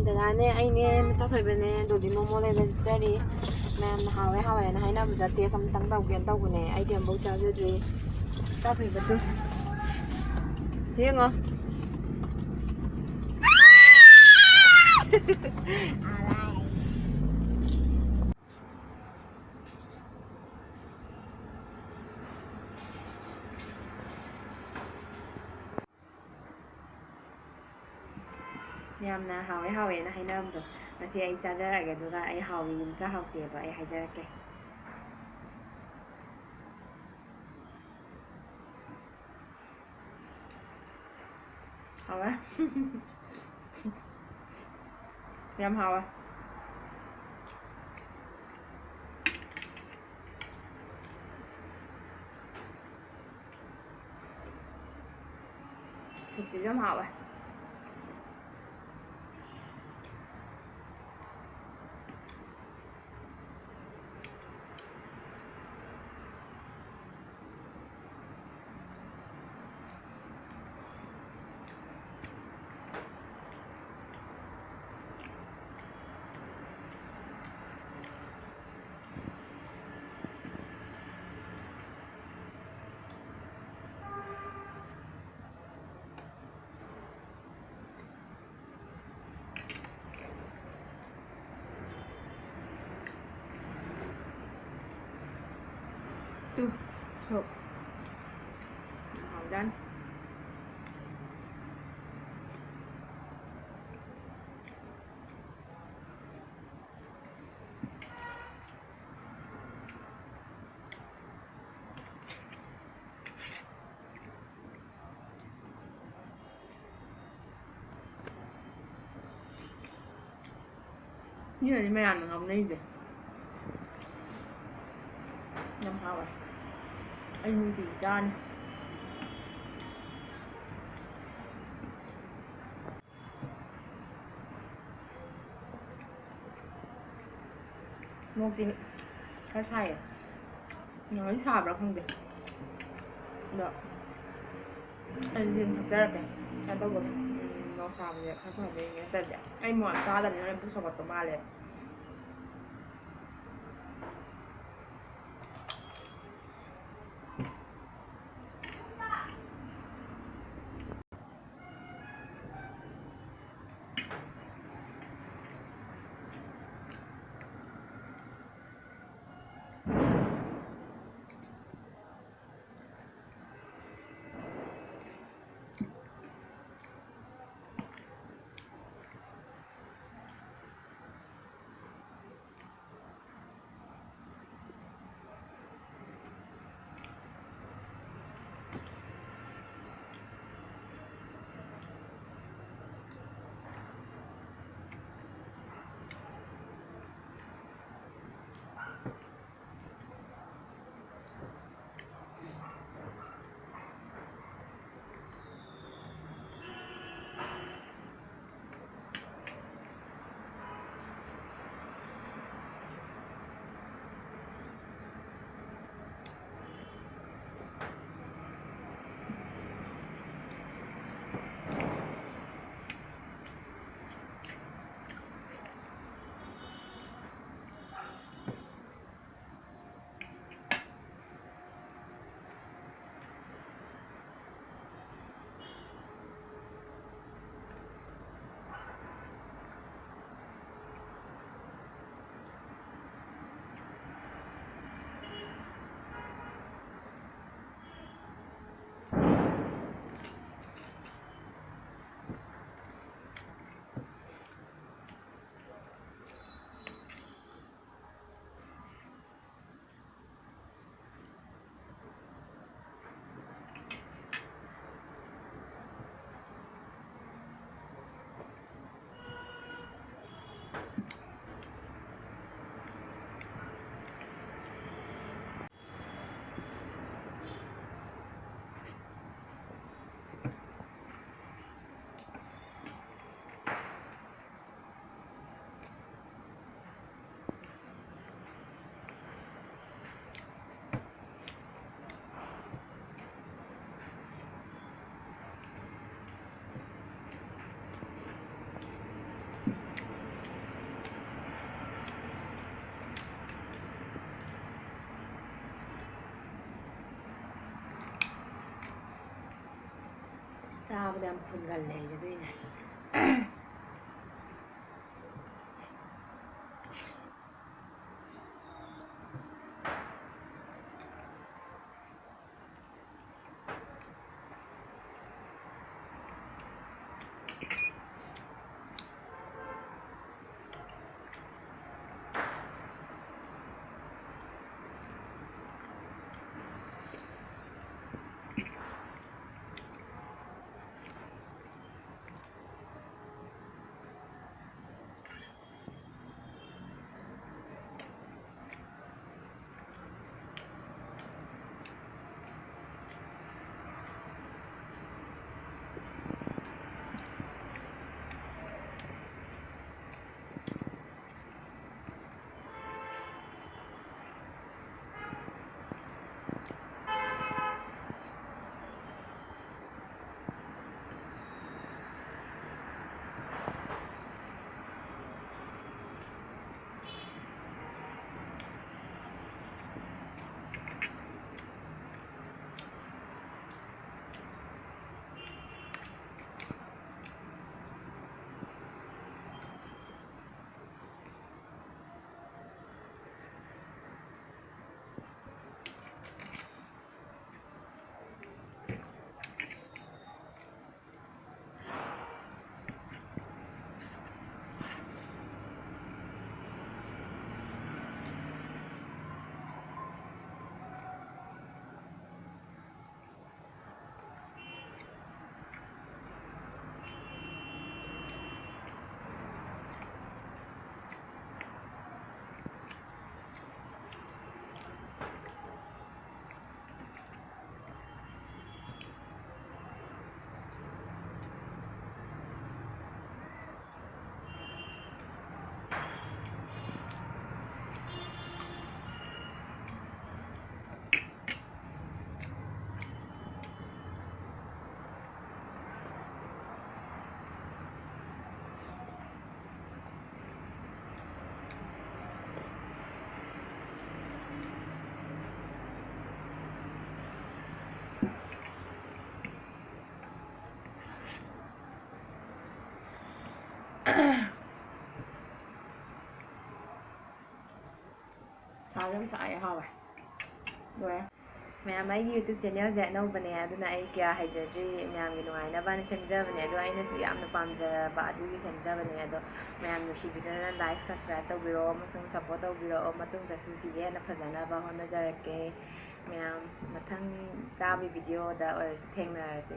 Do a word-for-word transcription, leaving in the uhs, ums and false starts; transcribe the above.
ꯗꯗꯥꯅꯦ, ꯑꯩꯅꯦ, ꯃꯆꯥꯊꯣꯏꯕꯅꯦ, ꯑꯗꯨꯗꯤ ꯃꯣꯃꯣ ꯂꯩꯕ ꯆꯠꯆꯔꯤ꯫ ꯃꯌꯥꯝꯅ ꯍꯥꯎꯋꯦ ꯍꯥꯎꯋꯦꯅ ꯍꯥꯏꯅꯕꯗ ꯇꯦꯁ ꯑꯃꯇꯪ ꯇꯧꯒꯦꯅ ꯇꯧꯕꯅꯦ꯫ ꯑꯩꯗꯤ ꯑꯃꯨꯛ ꯆꯥꯖꯗ꯭ꯔꯤ꯫ ꯃꯆꯥꯊꯣꯏꯕꯗꯨ ꯌꯦꯡꯉꯣ꯫ ꯌꯥꯝꯅ ꯍꯥꯎꯋꯦ ꯍꯥꯎꯋꯦꯅ ꯍꯥꯏꯅꯕꯗꯣ, ꯉꯁꯤ ꯑꯩ ꯆꯥꯖꯔꯛꯑꯒꯦ, ꯑꯗꯨꯒ ꯑꯩ ꯍꯥꯎꯏ ꯅꯠꯇ꯭ꯔꯥ ꯍꯥꯎꯇꯦꯗꯣ ꯑꯩ ꯍꯥꯏꯖꯔꯛꯀꯦ꯫ ꯍꯥꯎꯋꯦ꯫ ꯌꯥꯝ ꯍꯥꯎꯋꯦ꯫ ꯁꯨꯞꯁꯤꯁꯨ ꯌꯥꯝ ꯍꯥꯎꯋꯦ꯫ ꯇꯨ, ꯁꯣꯛ꯫ ꯍꯥꯎꯖꯥꯠꯅꯤ꯫ ꯁꯤꯅꯗꯤ ꯃꯌꯥꯝꯅ ꯉꯥꯎꯅꯩꯁꯦ꯫ ꯌꯥꯝ ꯍꯥꯎꯋꯦ꯫ ꯑꯩ ꯅꯨꯡꯇꯤꯒꯤ ꯆꯥꯅꯤ꯫ ꯅꯣꯡꯗꯤ ꯈꯔ ꯁꯥꯏꯌꯦ꯫ ꯅꯣꯡꯗꯤ ꯁꯥꯕ꯭ꯔꯥ ꯈꯪꯗꯦ꯫ ꯑꯗꯣ ꯑꯩ ꯌꯦꯟ ꯊꯛꯆꯔꯛꯀꯦ꯫ ꯀꯩꯅꯣ ꯇꯧꯕꯒꯤ, ꯎꯝ, ꯁꯥꯕꯁꯦ ꯈꯔ ꯐꯕꯩꯅꯦ, ꯅꯠꯇ꯭ꯔꯗꯤ ꯑꯩ ꯃꯣꯔꯣꯛ ꯆꯥꯗꯕꯅꯤꯅ ꯄꯨꯛ ꯁꯧꯒꯠꯄ ꯃꯥꯜꯂꯦ꯫ ꯆꯥꯕꯗ ꯌꯥꯝ ꯐꯨꯟꯒꯜꯂꯦ ꯑꯩꯁꯦ, ꯑꯗꯨꯏꯅꯦ꯫ ꯌꯥꯝ ꯁꯥꯏ, ꯍꯥꯎꯋꯦ꯫ ꯂꯣꯏꯔꯦ꯫ ꯃꯌꯥꯝ, ꯑꯩꯒꯤ YouTube channelꯁꯦ ꯑꯅꯧꯕꯅꯦ, ꯑꯗꯨꯅ ꯑꯩ ꯀꯌꯥ ꯍꯩꯖꯗ꯭ꯔꯤ, ꯃꯌꯥꯝꯒꯤ ꯅꯨꯡꯉꯥꯏꯅꯕꯅ ꯁꯦꯝꯖꯕꯅꯦ, ꯑꯗꯣ ꯑꯩꯅꯁꯨ ꯌꯥꯝꯅ ꯄꯥꯝꯖꯕ ꯑꯗꯨꯒꯤ ꯁꯦꯝꯖꯕꯅꯦ꯫ ꯑꯗꯣ ꯃꯌꯥꯝ ꯅꯨꯡꯁꯤꯕꯤꯗꯨꯅ like, subscribe ꯇꯧꯕꯤꯔꯛꯑꯣ ꯑꯃꯁꯨꯡ support ꯇꯧꯕꯤꯔꯛꯑꯣ꯫ ꯃꯇꯨꯡꯗꯁꯨ ꯁꯤꯒꯤ ꯍꯦꯟꯅ ꯐꯖꯅꯕ ꯍꯣꯠꯅꯖꯔꯛꯀꯦ꯫ ꯃꯌꯥꯝ ꯃꯊꯪ ꯆꯥꯕꯒꯤ videoꯗ ꯑꯣꯏꯔꯁꯨ ꯊꯦꯡꯅꯔꯁꯤ꯫